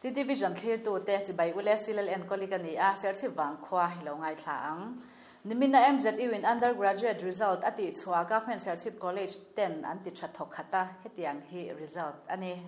City Vision thlirtute chibai ule Silal enkawli ka ni a, Serchhip vangkhua hi lo ngaithla ang. Nimina MZU in undergraduate result a tihchhuah Government Serchhip College ten an ti tha thawk khat a, hetiang hi result a ni.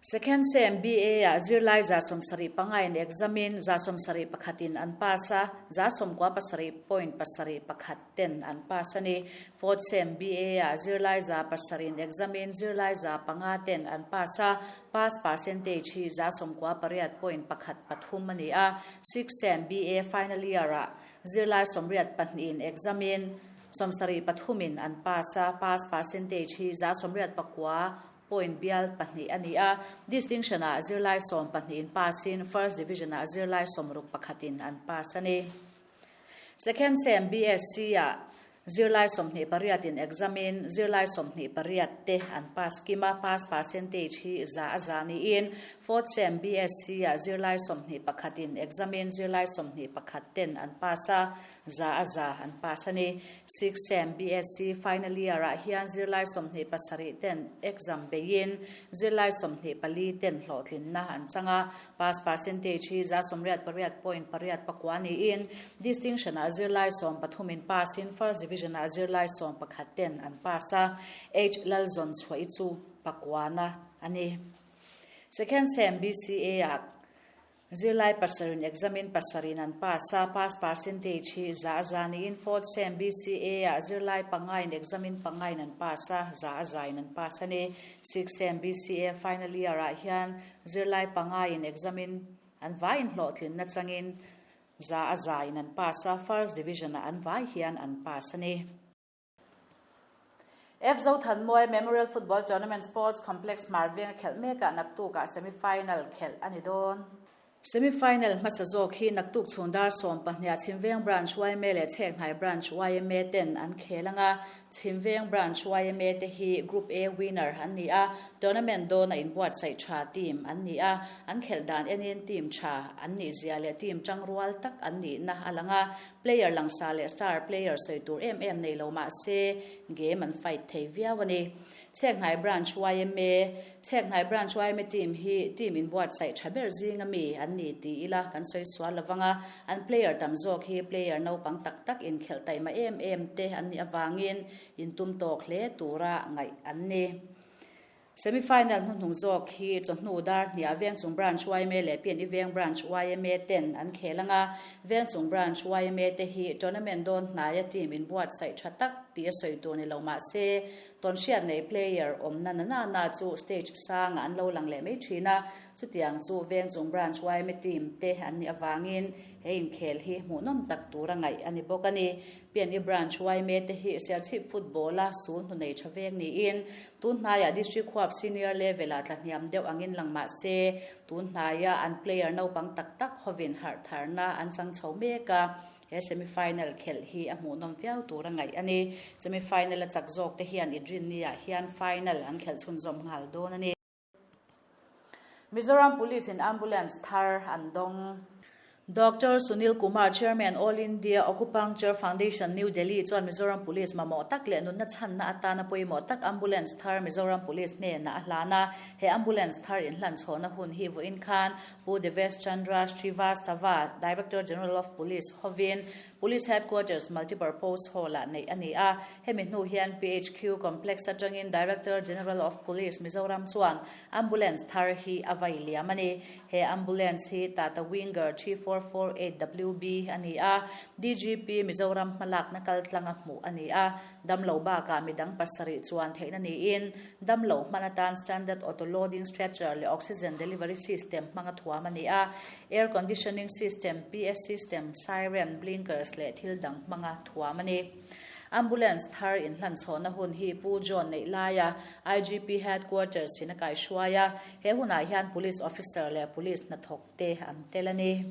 Second sem BA ah zirlai 75 in exam in 71 in an pass a, 97.71 ten an pass a ni. Fourth sem BA ah zirlai 700 in exam in zirlai 500 ten an pass a, pass percentage hi 98.13 a ni a. Sixth sem BA final year ah zirlai 84 in exam in 73 in an pass a, pass percentage hi 89 point bial pahnih a ni a. Distinction ah zirlai 12 in pass in First Division ah zirlai 61 in an pass a ni. Second sem BSc ah zirlai 28 in exam in zirlai 28 te an pass kim a, pass percentage hi 100% niin fourth sem BSc ah zirlai 21 in exam in zirlai 21 ten an pass a, 100% an pass a ni. Sixth sem BSc final year ah hian zirlai 27 ten exam beiin zirlai 24 ten hlawhtlinna an chang a, pass percentage hi 88.89 niin distinction ah zirlai 13 in pass in first division ah zirlai 11 ten an pass a, H Lalzawn chhuah chu pakuana a ni. Second sem BCA ah zirlai 7 in exam in 7 in an pass a, pass percentage hi 100% niin fourth sem BCA ah zirlai 5 in exam in 5 in an pass a, 100% in an pass a ni. Sixth sem BCA final year ah hian zirlai 5 in exam in an vai in hlawhtlin na changin 100% in an pass a, first division ah an vai hian an pass a ni. F Zothanmawia Memorial Football Tournament Sports Complex Hmarveng a khelh mekah naktukah semi-final khelh a ni dawn. Semi-final hmasa zawk hi naktuk chhung dar 12 Chhimveng Branch YMA leh Chhekhnai Branch YMA ten an khel anga, Chhimveng Branch YMA te hi Group A winner an ni a, tournament dawna inbuatsaih tha team an ni a, an khelh dan enin team tha an nih zia leh team tangrual tak an nihna a lang a, player langsa leh star player sawi tur em em nei lo mah se game an fight thei viau a ni. Chhekhnai Branch YMA, Chhekhnai Branch YMA team hi team inbuatsaih tha ber zinga mi an ni ti ila kan sawi sual lovang a, an player tam zawk hi player naupang tak tak inkhelh taima em em te an nih avangin intum tawk hle tura ngaih an ni. Semi-final hnuhnung zawk hi chawhnu dar hniah Vengchung Branch YMA leh PNE Veng Branch YMA ten an khel anga, Vengchung Branch YMA te hi tournament dawn hnaia team inbuatsaih tha tak tih a sawi tur ni lo mah se, tawnhriat nei player awmna na na na chu stage sangah an lo lang leh mai thin a, chutiang chu Vengchung Branch YMA team te an nih avangin he inkhel hi hmuhnawm tak tura ngaih a ni bawk a ni. PNE Branch YMA te hi Serchhip Football a sul hnu nei tha veng niin tun hnaiah District huap Senior level ah tlahniam deuh angin lang mah se tun hnaia an player naupang tak tak hovin harh tharna an chang chho mek a, he semi-final khelh hi a hmuhnawm viau tur a ngaih a ni. Semi-final a chak zawk te hian Idrinni ah hian final an khelh chhunzawm nghal dawn a ni. Mizoram Police in ambulance thar an dawng. Doctor Sunil Kumar, Chairman, All India Acupuncture Foundation, New Delhi chuan Mizoram Police mamawh tak leh nunna chhanna atana pawimawh tak ambulance thar Mizoram Police hnenah a hlan a. He ambulance thar inhlan chhawhna hun hi vawiin khan Pu Devesh Chandra Srivastava, Director General of Police hovin Police Headquarters Multipurpose Hall ah neih a ni a. Hemi hnu hian PHQ Complex atangin Director General of Police Mizoram chuan ambulance thar hi a vai liam a ni. He ambulance hi Tata Winger 3448 WB a ni a, DGP Mizoram hmalakna kaltlanga hmuh a ni a. Damlo bakah midang pasarih chuan theihna niin damlo hman atan standard auto loading stretcher leh oxygen delivery system hmanga thuam a ni a. Air conditioning system, PS system, siren, blinkers leh thil dang hmanga thuam a ni. Ambulance thar inhlan chhawhna hun hi Pu John neih laia IGP Headquarters in a kaihruai a, he hunah hian Police Officer leh Police hnathawk te an tel a ni.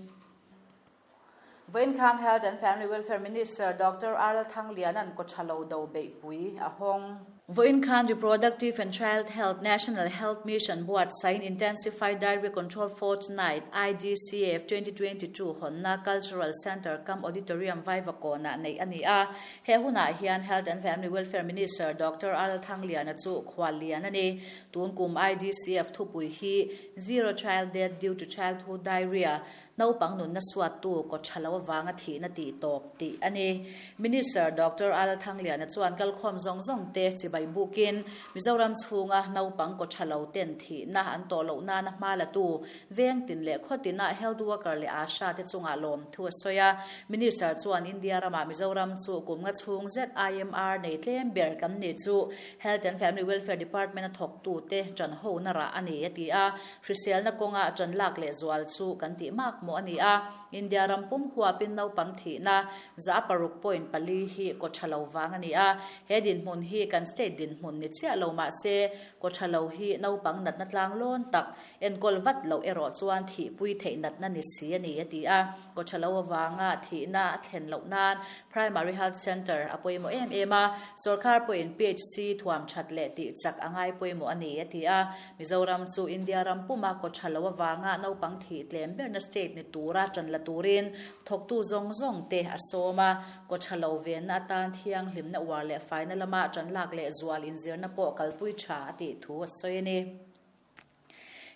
Vawiin khan Health and Family Welfare Minister Doctor R Lalthangliana'n kawthalo do beihpui a hawng. Vawiin khan Reproductive and Child Health National Health Mission buatsaihin Intensified Diarrhea Control Fortnight, IDCF, 2022 hawnna Cultural Centre cum Auditorium Vaivakawnah neih a ni a. He hunah hian Health and Family Welfare Minister Doctor Al Thangliana chu khuallian a ni. Tun kum IDCF thupui hi Zero Child Death Due to Childhood Diarrhea, Naupang nunna suattu kaw tha lo avanga thihna tih tawp tih a ni. Minister Doctor Al Thangliana chuan kalkhawm zawng zawng te chibai bukin Mizoram chhunga naupang kaw tha lo ten thihna an tawh loh nana hma la tu veng tin leh khaw tinah health worker leh ASHA te chungah lawm thu a sawi a. Minister chuan India ramah Mizoram chu kum nga chhung zet IMR nei tlem ber kan ni chu Health and Family Welfare Department a thawktu te tanhona rah a ni a ti a. Hriselna kawnga ṭan lak leh zual chu kan tih mak maw a ni a, India ram pum huapin naupang thihna 6.4 hi kaw ṭha lo vang a ni a, he dinhmun hi kan state dinhmun ni chiah lo mah se kaw ṭha lo hi naupang natna tlang lawn tak enkawl vat loh erawh chuan thihpui theih natna ni si a ni a ti a, kaw ṭha lo avanga thihna a thlen loh nan Primary Health Centre a pawimawh em em a, sorkar pawhin PHC thuam ṭhat leh tih chak a ngai pawimawh a ni a ti a. Mizoram chu India ram puma kaw tha lo avanga naupang thih tlem berna state ni tura tan la turin thawktu zawng zawng te a sawm a, kaw tha lo venna atan thianghlimna uar leh faina lama tan lak leh zual inzirna pawh kalpui tha a tih thu a sawi a ni.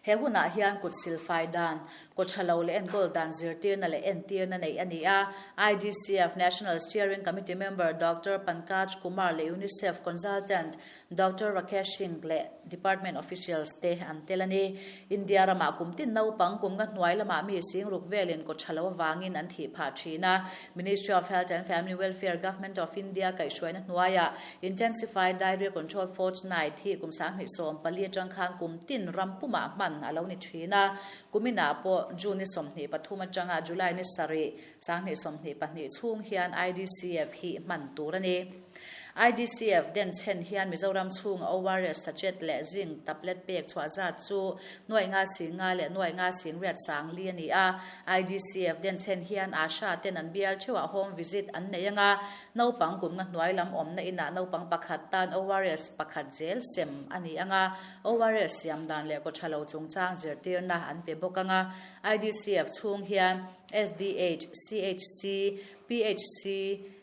He hunah hian kut silfai dan, kaw tha lo leh enkawl dan zirtirna leh entirna neih a ni a, IDCF National Steering Committee member Doctor Pankaj Kumar leh UNICEF Consultant Doctor Rakesh Singh leh Department officials te an tel a ni. India ramah kum tin naupang kum nga hnuai lamah mi sing ruk velin kaw tha lo avangin an thih phah thin a. Ministry of Health and Family Welfare, Government of India kaihhruaina hnuaiah Intensified Diarrhea Control Fortnight hi kum 2014 atang khan kum tin ram pumah hman a lo ni thin a. Kuminah pawh June ni 23 atanga July ni sarih, 2022 chhung hian IDCF hi hman tur a ni. IDCF den chhen hian Mizoram chhunga ORS sachet leh zinc tablet pek chhuah zat chu nuaih nga sing nga leh nuaih nga sing riat sang li a ni a. IDCF den chhen hian ASHA ten an bial theuhah home visit an nei anga, naupang kum nga hnuai lam awmna inah naupang pakhat tan ORS pakhat zel sem a ni anga, ORS siam dan leh kaw tha lo chungchang zirtirna an pe bawk anga. IDCF chhung hian SDH, CHC, PHC,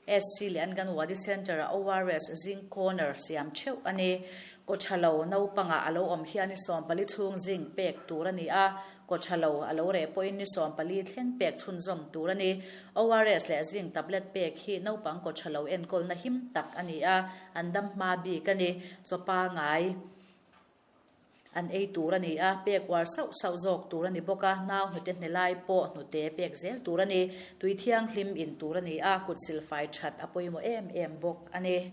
SC leh Anganwadi Centre-ah ORS Zinc Corner siam theuh a ni. Kaw tha lo naupangah a lo awm hian ni 14 chhung zinc pek tur a ni a, kaw tha lo a lo reh pawhin ni 14 thleng pek chhunzawm tur a ni. ORS leh zinc tablet pek hi naupang kaw tha lo enkawlna him tak a ni a, an dam hma bik a ni. Chaw pangai. An ei tur a ni a, pek uar sauh sauh zawk tur a ni bawk a, nau hnute hne lai pawh hnute pek zel tur a ni. Tui thianghlim in tur a ni a, kut silfai that a pawimawh em em bawk a ni.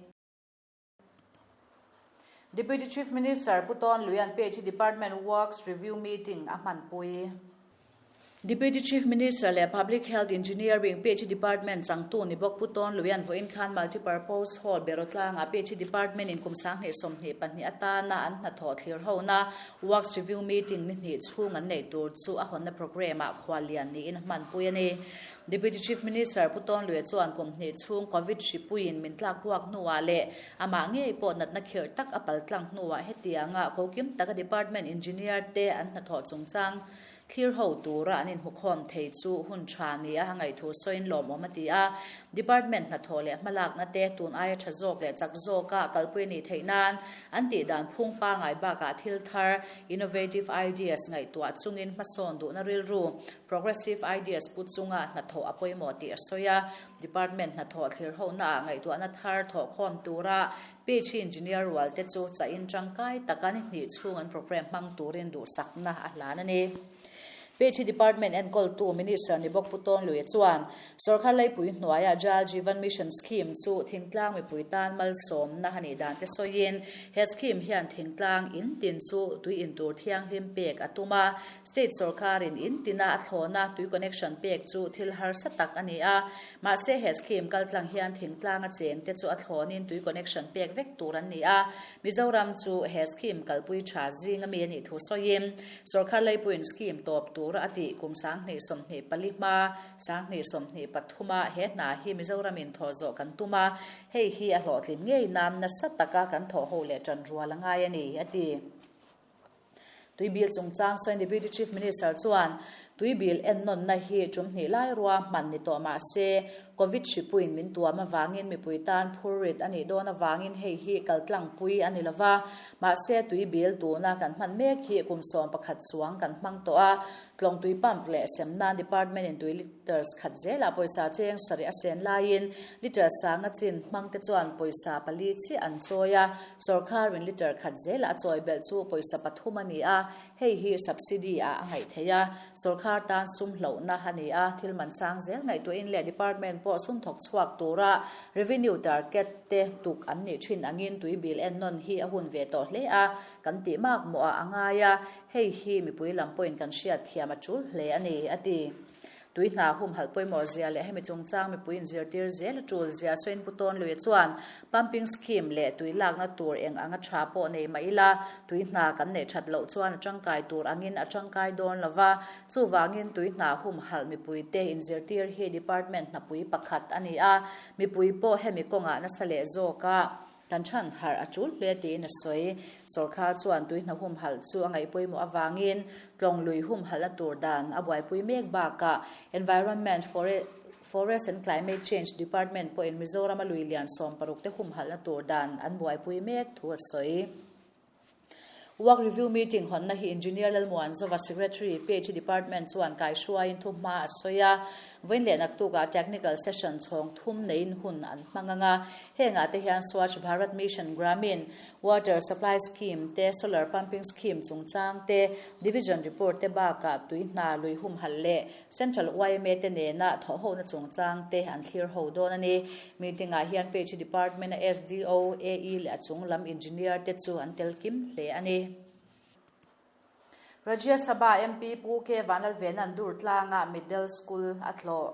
Deputy Chief Minister Pu Tawn Luian PHE Department Works Review Meeting a hmanpui. Deputy Chief Minister leh Public Health Engineering PHE Department changtu ni bawk Pu Tawn Luian vawiin khan Multipurpose Hall Berawtlangah PHE Department in kum 2022 atana an hnathawh thlir hona Works Review Meeting ni hnih chhung an neih tur chu a hawnna programme ah khuallian niin a hmanpui a ni. Deputy Chief Minister Pu Tawn Luia chuan kum hnih chhung Covid hripuiin min tlak buak hnuah leh amah ngei pawh natna khirh tak a paltlang hnuah hetianga kokim taka Department Engineer te an hnathawh chungchang Thlir ho tura an inhmukhawm thei chu hun tha ni a ngaihthu sawiin lawmawm a ti a. Department hnathawh leh hmalakna te tun aia tha zawk leh chak zawka kalpui a nih theih nan an tih dan phung pangai bakah thil thar, innovative ideas, ngaihtuah chungin hmasawn duhna rilru, progressive ideas, pu chunga hnathawh a pawimawh tih a sawi a. Department hnathawh thlir honaah ngaihtuahna thar thawhkhawm tura PHE Engineer rual te chu chahin tangkai taka ni hnih chhung an programme hmang turin duhsakna a hlan a ni. PHE Department enkawltu Minister ni bawk Pu Tawn Luia chuan Sorkar Laipui hnuaia Jal Jeevan Mission Scheme chu thingtlang mipui tan malsawmna a nih dan te sawiin he scheme hian thingtlang in tin chu tui in tur thianghlim pek a tum a, State sorkarin in tina a thlawna tui connection pek chu thil harsa tak a ni a, mahse he scheme kaltlang hian thingtlanga cheng te chu a thlawnin tui connection pek vek tur an ni a, Mizoram chu he scheme kalpui tha zing ami a nih thu sawiin sorkar leipuiin scheme tawp tura. tura a tih kum 2024 hma 2023 ah he hna hi Mizoramin thawh zawh kan tum a, hei hi a hlawhtlin ngei nan nasa taka kan thawh ho leh ṭan rual a ngai a ni, a ti. Tuibil chungchang sawiin Deputy Chief Minister chuan tuibil ennawnna hi ṭum hnih lai rua hman ni tawh mah se Covid hripuiin min tuam avangin mipui tan phurrit a nih dawn avangin hei hi kaltlangpui a ni lo va, mahse tuibil tuna kan hman mek hi kum 11 chuang kan hmang tawh a, Tlawng tui pump leh sem nan department in tui litres khat zelah pawisa cheng sarih a sen laiin litre sanga chin hmang te chuan pawisa pali chiah an chawi a, sorkharin litre khat zelah a chawi belh chu pawisa pathum a ni a, hei hi subsidy ah a ngaih theih a, sorkhar tan sum hlauhna a ni a, thil man sang zel ngaihtuahin leh department pawh sum thawk chhuak tura revenue target te tuk an nih thin angin tui bill ennawn hi a hun ve tawh hle a, kan tih mak mawh ah a ngai a. Hei hi mipui lam pawhin kan hriat thiam a tul hle a ni, a ti. Tui hna humhalh pawimawh zia leh hemi chungchang mipui inzirtir zel a tul zia sawiin Pu Tawnluia chuan pumping scheme leh tui lakna tur eng anga tha pawh nei mah ila tui hna kan neih that loh chuan a tangkai tur angin a tangkai dawn lo va, chuvangin tui hna humhalh mipuite inzirtir hi department hnapui pakhat a ni a, mipui pawh hemi kawngah nasa leh zawka Kan chhan harh a tul hle tiin a sawi. Sorkar chuan tui hna humhalh chu a ngaih pawimawh avangin tlawng lui humhalhna tur dan a buaipui mek bakah Environment, Forest and Climate Change Department pawhin Mizorama lui lian 16 te humhalhna tur dan an buaipui mek thu a sawi. Work Review Meeting hawnna hi Engineer Lalmuanzova, Secretary, PHE Department chuan kaihruaiin thuhma a sawi a. Vawiin leh naktukah Technical Session chhawng thum neiin hun an hmang ang a. Hengah te hian Swachh Bharat Mission Gramin, Water Supply Scheme te, Solar Pumping Scheme chungchang te, Division Report te bakah tui hna lui humhalh leh Central yma te nena thawhhona chungchang te an thlir ho dawn a ni. Meeting ah hian PHE Department a SDO, AE leh a chung lam Engineer te chu an tel kim hle a ni. Rajya Sabha MP Pu K Vanlalvena'n Durtlanga Middle School a tlawh.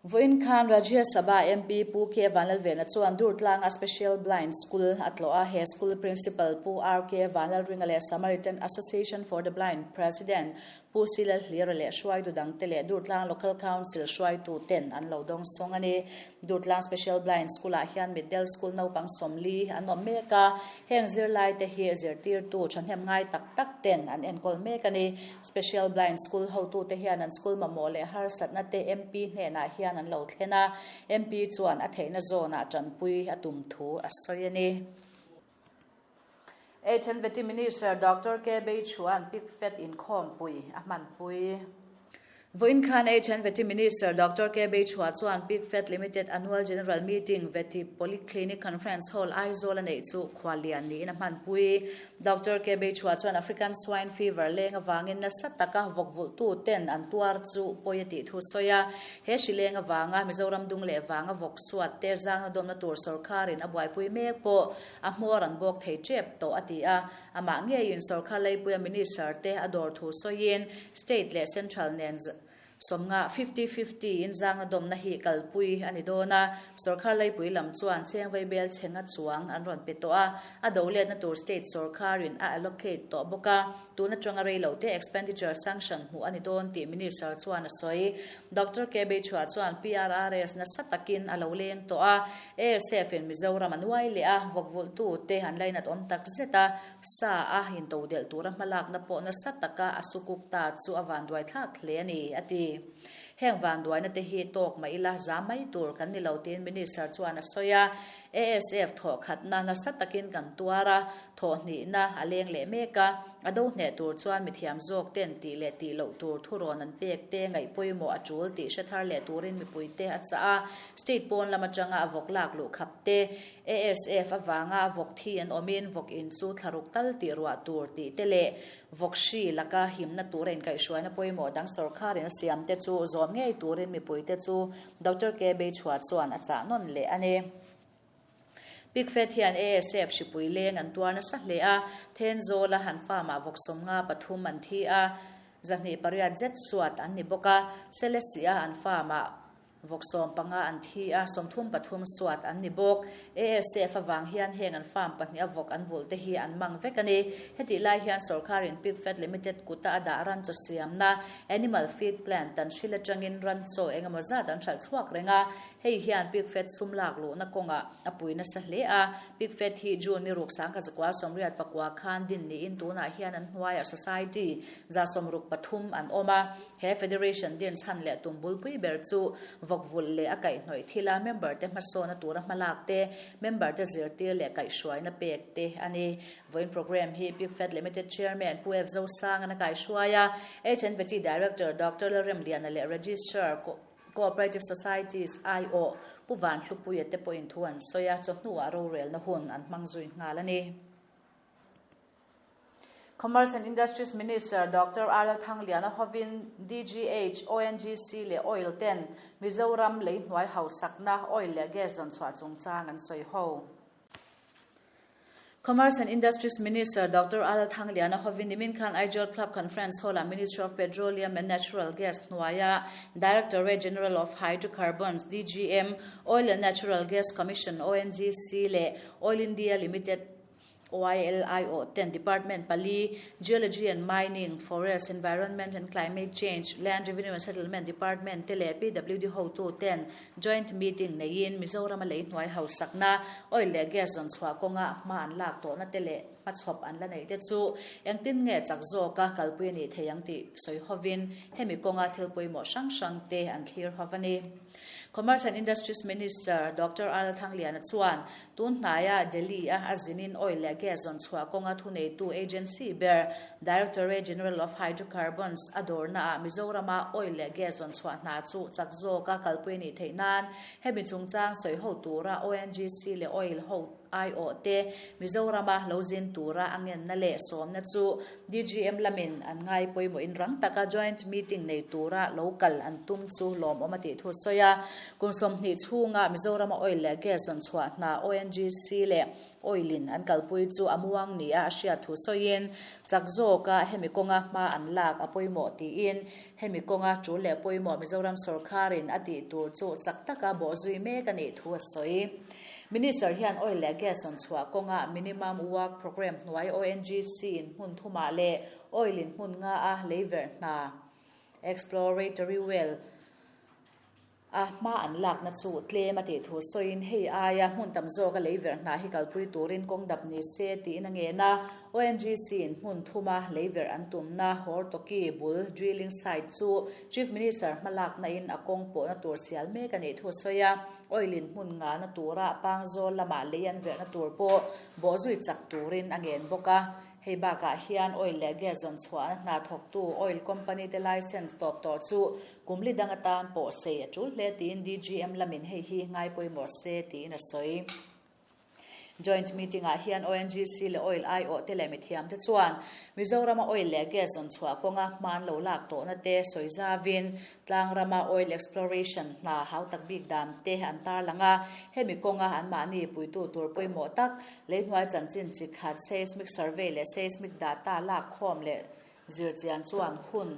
Vawiin khan Rajya Sabha MP Pu K Vanlalvena chuan Durtlanga Special Blind School a tlawh a, he school Principal Pu RK Vanlalringa leh Samaritan Association for the Blind President Pu Sila Hlira leh hruaitu dangte leh Durtlang Local Council hruaitu ten an lo dawng sawng a ni. Durtlang Special Blind School-ah hian Middle School naupang 40 an awm mek a, heng zirlaite hi zirtirtu thahnem ngai tak tak ten an enkawl mek a ni. Special Blind School hotute hian an school mamawh leh harsatna te MP hnenah hian an lo thlen a, MP chuan a theihna zawnah tanpui a tum thu a sawi a ni. HNVT Minister Doctor K Beichuan Pigfed inkhawmpui a hmanpui. Vawiin khan HNVT Minister Doctor K Beichua chuan Pigfed Limited Annual General Meeting Vety Polyclinic Conference Hall Aizawl a neih chu khuallian niin a hmanpui. Doctor K Beichua chuan African Swine Fever leng avangin nasa taka vawkvulhtu ten an tuar chu pawi a tih thu sawi a. He hri leng avanga Mizoram dung leh vanga vawk suat te zangna dawmna tur sorkarin a buaipui mek pawh A hmawr an bawk thei tep tawh a ti a, amah ngeiin sorkar leipuia minister te a dawr thu sawiin state leh central nen 50, 50 in zangna dawmna hi kalpui a ni dawn a, sorkar leipui lam chuan cheng vaibel chhenga chuang an rawn pe tawh a, a do letna tur state sorkarin a allocate tawh bawk a, tun atanga rei lo te expenditure sanction hmuh a ni dawn tih minister chuan a sawi. Doctor K Beichhua chuan PRRS nasa takin a lo leng tawh a, ASF in Mizoram a nuai leh a, vawkvulhtu te an lainat awm tak zet a, sa a into delh tura hmalakna pawh nasa taka a sukuk ta chu a vanduai thlak hle a ni, a ti. Heng vanduaina te hi tawk mah ila za mai tur kan ni lo tiin Minister chuan a sawi a, ASF thawhkhatna nasa takin kan tuar a, thawhhnihna a leng leh mek a, a do hneh tur chuan mithiam zawk ten tih leh tih loh tur thurawn an pek te ngaih pawimawh a tul tih hre thar leh turin mipuite a chah a, state pawn lam atanga a vawk lak luh khap te, ASF avanga a vawk thi an awmin vawk in chu thlaruk tal tih ruah tur tih te leh vawk hri laka himna tura inkaihhruaina pawimawh dang sorkarin a siam te chu zawm ngei turin mipuite chu Doctor K Beichhua chuan a chah nawn leh a ni. Pigfed hian ASF hripui leng an tuar nasa hle a, Thenzawla han farm-ah vawk 53 an thi a, 208 zet suat an ni bawk a, Selesih-a an farm-ah. Vawk 15 an thi a, 33 suat an ni bawk. ASF avang hian heng an farm pahniha vawk an vulh te hi an mang vek a ni. Hetih lai hian sorkarin Pig Fat Limited kuta a dah ran chaw siamna Animal Feed Plant an hril atangin ran chaw engemaw zat an hralh chhuak reng a. Hei hian Pig Fat sum lak luhna kawngah a pui nasa hle a. Pig Fat hi June ni ruk 1989 khan din niin tunah hian an hnuaiah Society 163 an awm a. He Federation din chhan leh tum bulpui ber chu vawk vulh leh a kaihhnawih thila member te hmasawna tura hmalak te, member te zirtir leh kaihhruaina pek te a ni. Vawiin programme hi Pig Fat Limited Chairman Pu F Zosangan a kaihhruai a, HNVT Director Doctor Lalremliana leh Registrar Cooperative Societies aiawh Pu Vanhlupuia te pawhin thu an sawi a, chawhnuah rorelna hun an hmang zui nghal a ni. Commerce and Industries Minister Doctor R Lalthangliana hovin DGH, ONGC leh Oil ten Mizoram lei hnuai hausakna oil leh gas zawn chhuah chungchang an sawi ho. Commerce and Industries Minister Doctor R Lalthangliana hovin nimin khan Aizawl Club Conference Hall-ah Ministry of Petroleum and Natural Gas hnuaia Directorate General of Hydrocarbons, DGM, Oil and Natural Gas Commission, ONGC, leh Oil India Limited, OILIO ten Department pali, Geology and Mining, Forest, Environment and Climate Change, Land Revenue and Settlement Department te leh PWD hotu ten joint meeting neiin Mizoram a lei hnuai hausakna, oil leh gas zawn chhuah kawnga hma an lak tawhna te leh hmachhawp an la neih te chu engtin nge chak zawka kalpui a nih thei ang tih sawi hovin hemi kawnga thil pawimawh hrang hrang te an thlir ho a ni. Commerce and Industries Minister Doctor R Thangliana chuan tun hnaia Delhi a a zinin oil leh gas zawn chhuah kawnga thuneitu agency ber Directorate General of Hydrocarbons a dawrnaah Mizorama oil leh gas zawn chhuah hna chu chak zawka kalpui a nih theih nan hemi chungchang sawi ho tura ONGC leh oil ho aiawh te Mizorama lo zin tura a ngenna leh sawmna chu DGM lamin an ngai pawimawhin rang taka joint meeting nei tura lo kal an tum chu lawmawm a tih thu a sawi a. Kum 20 chhunga Mizorama oil leh gas zawn chhuah hna ONGC leh oil in an kalpui chu a muang nia a hriat thu sawiin chak zawka hemi kawnga hma an lak a pawimawh tiin hemi kawnga tul leh pawimawh Mizoram sorkarin a tih tur chu chak taka bawhzui mek a nih thu a sawi. Minister hian oil leh gas rawn chhuah kawngah Minimum Work Programme hnuai ONGC in hmun thumah leh oil in hmun nga a lei verh hna, exploratory well, a hma an lakna chu tlem a tih thu sawiin hei aia hmun tam zawka lei verh hna hi kalpui turin kawng dap ni se tiin a ngen a. ONGC in hmun thuma lei verh an tumna Hortoki bul drilling site chu Chief Minister hmalakna in a kawng pawhna tur sial mek a nih thu a sawi a. Oil in hmun ngahna tura Pangzawl lamah lei an verhna tur pawh bawhzui chak turin a ngen bawk a. Hei bakah hian oil leh gas zawn chhuahna hna thawktu oil company te license tawp tawh chu kum li dang atan pawh sei a tul hle tiin DGM lamin hei hi ngai pawimawh se tiin a sawi. Joint meeting ah hian ONGC leh oil aiawh te leh mithiam te chuan Mizorama oil leh gas zawn chhuah kawnga hma an lo lak tawhna te sawi zavin tlangrama oil exploration hna hau tak bik dan te an tarlang a. Hemi kawnga anmahni puitu tur pawimawh tak leihnuai chanchin chi khat seismic survey leh seismic data lak khawm leh zirchian chuan hun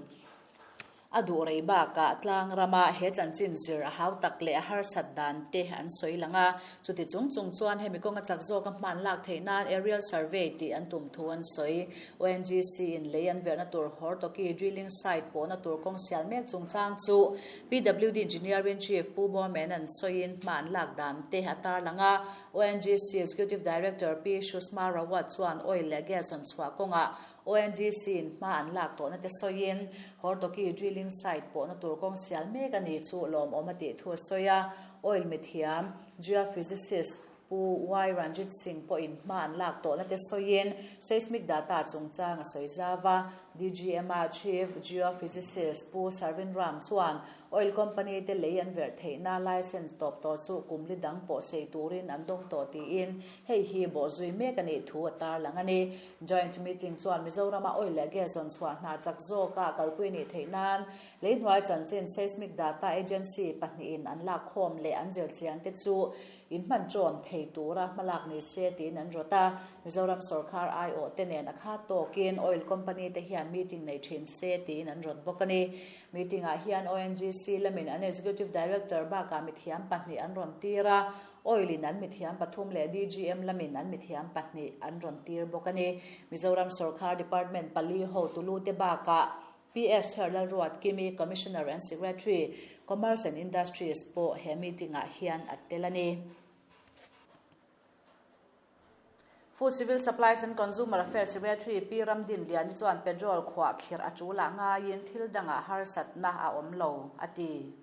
A duh rei bakah tlang rama he chanchin zir a hau tak leh a harsat dan te an sawi lang a. Chuti chung chung chuan hemi kawnga chak zawka hman lak theih nan aerial survey tih an tum thu an sawi. ONGC in lei an verhna tur Hortoki drilling site pawhna tur kawng sial mek chungchang chu PWD Engineering Chief Pu Bawmen an sawiin hman lak dan te a tarlang a. ONGC Executive Director Pi Sushma Rawat chuan oil leh gas rawn chhuah kawngah ONGC in hma an lak tawhna te sawiin Hortoki drilling site pawhna tur kawng sial mek a ni chu lawmawm a tih thu a sawi a. Oil mithiam, geophysicist, Pu Y Ranjit Singh pawhin hma an lak tawhna te sawiin seismic data chungchang a sawi zau a. DGM-a Chief Geophysicist Pu Sarvin Ram chuan Oil company te lei an verh theihna license tawp tawh chu kum li dang pawh sei turin an dawng tawh tiin hei hi bawhzui mek a nih thu a tarlang a ni. Joint meeting chuan Mizorama oil leh gas zawn chhuah hna chak zawka kalpui nih theih nan leihnuai chanchin seismic data agency pahnihin an lakkhawm leh an zirchian te chu inhman ṭawn thei tura hmalak ni se tiin an rawt a. Mizoram sorkar aiawh te nen a khat tawkin oil company te hian meeting nei thin se tiin an rawt bawk a ni. Meeting ah hian ONGC lamin an Executive Director bakah mithiam pahnih an rawn tir a, Oil in an mithiam pathum leh DGM lamin an mithiam pahnih an rawn tir bawk a ni. Mizoram sorkar department pali hotu te bakah PS Herlalruat Kimi, Commissioner and Secretary, Commerce and Industries pawh he meeting ah hian a tel a ni. Food Civil Supplies and Consumer Affairs Secretary Pi Ramdinliani chuan petrol khuah khirh a tul ah ngaiin thil dangah harsatna a awm lo, a ti.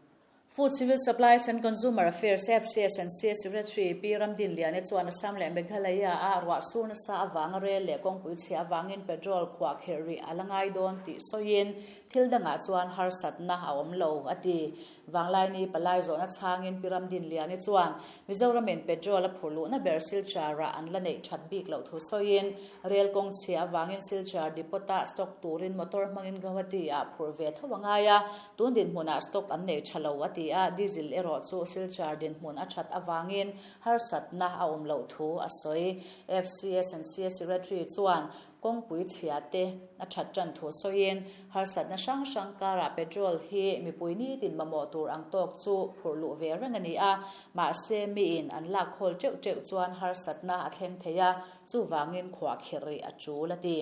Food Civil Supplies and Consumer Affairs, FCS&C, Secretary Pi Ramdinliani chuan Assam leh Meghalaya ah ruah sur nasa avanga rel leh kawngpui chhia avangin petrol khuah khirh rih a la ngai dawn tih sawiin thil dangah chuan harsatna a awm lo, a ti. Vanglaini palai zawhna chhangin Pi Ramdinliani chuan Mizoramin petrol a phur luhna ber Silchar-ah an la neih that bik loh thu sawiin rel kawng chhia avangin Silchar depot-ah stock turin motor hmangin Guwahati-ah phur ve tho a ngai a, tun dinhmunah stock an nei tha lo a ti a, diesel erawh chu Silchar dinhmun a that avangin harsatna a awm loh thu a sawi. FCS and CS Secretary chuan Kawngpui chhia te a that tan thu sawiin harsatna hrang hrang karah petrol hi mipui nitin mamawh tur ang tawk chu phurh luh ve reng a ni a, mahse miin an lak khawl teuh teuh chuan harsatna a thleng thei a, chuvangin khuah khirh rih a tul a ti.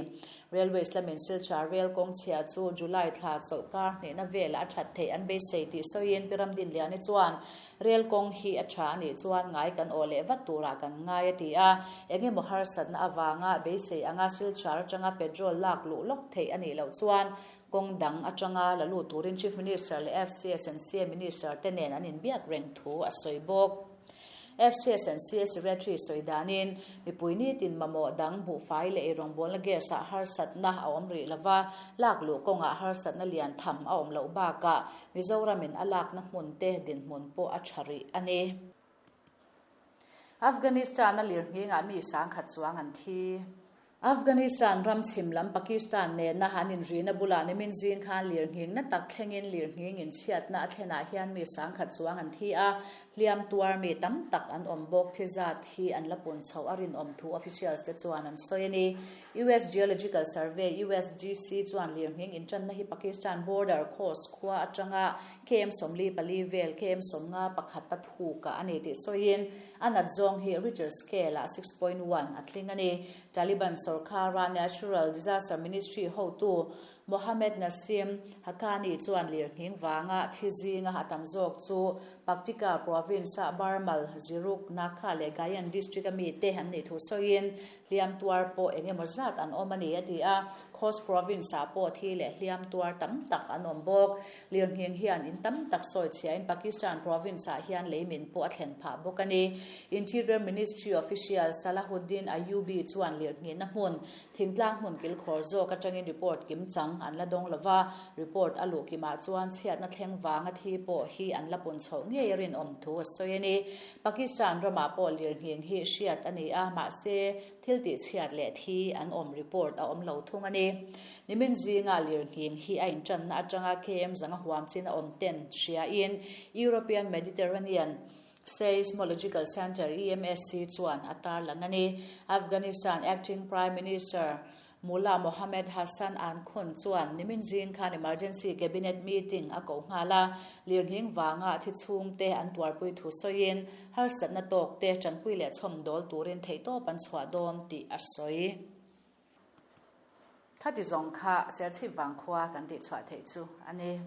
Railways lamin Silchar rail kawng chhia chu July thla chawlhkar hnehna velah a that theih an beisei tih sawiin Pi Ramdinliani chuan Rel kawng hi a tha a nih chuan ngai kan awh leh vat turah kan ngai a ti a, eng emaw harsatna avanga beisei anga Silchar atanga petrol lak luh lawk theih a nih loh chuan kawng dang atanga la lut turin Chief Minister leh FCSNCA Minister te nen an inbiak reng thu a sawi bawk. FCSNCA Secretary sawi danin mipui nitin mamawh dang buhfai leh eirawngbawlna gas ah harsatna a awm rih lova, lak luh kawngah harsatna lian tham a awm loh bakah Mizoramin a lakna hmun te dinhmun pawh a tha rih a ni. Afghanistan-a lirnghingah mi sangkhat chuang an thi. Afghanistan ram chhim lam Pakistan nena an inrihna bulah nimin zing khan lirnghing na tak thlengin lirnghing inchhiatna a thlenah hian mi sangkhat chuang an thi a, hliam tuar mi tam tak an awm bawk. Thi zat hi an la pun chhoh a rinawm thu officials te chuan an sawi a ni. US Geological Survey, USGC, chuan lirnghing inṭanna hi Pakistan border Khost khua aṭanga KM 44 vel, KM 51 a thuk a ni tih sawiin a nat zawng hi Richter scale-ah 6.1 a tling a ni. Taliban sorkara Natural Disaster Ministry hotu Mohammed Nasim Haqqani chuan lirnghing vanga thi zinga a tam zawk chu Paktika province-a Barmal, Ziruk, Nakha leh Gayan district a mite an nih thu sawiin Hliam tuar pawh eng emaw zat an awm a ni, a ti a. Khost province-ah pawh thi leh hliam tuar tam tak an awm bawk. Lirnghing hian in tam tak sawi chhiain Pakistan province-ah hian leimin pawh a thlen phah bawk a ni. Interior Ministry official Salahuddin Ayubi chuan lirnghihna hmun, thingtlang hmun kilkhawr zawk atangin report kimchang an la dawng lo va, report a luh kimah chuan chhiatna thleng vanga thi pawh hi an la pun chhoh ngei a rinawm thu a sawi a ni. Pakistan ramah pawh lirnghing hi hriat a ni a, mahse, thil tihchhiat leh thi an awm report a awm lo thung a ni. Nimin zinga lirnghing hi a intanna atanga KM zanga huam chin a awm ten hriain European Mediterranean Seismological Centre, EMSC, chuan a tarlang a ni. Afghanistan Acting Prime Minister Mullah Mohammed Hassan Ankhun chuan nimin zing khan emergency cabinet meeting a koh nghal a, lirnghing vanga thi chhungte an tuarpui thu sawiin harsatna tawkte tanpui leh chhawm dawl turin theihtawp an chhuah dawn tih a sawi. Khati zawng kha Serchhip vangkhua kan tihchhuah theih chu a ni.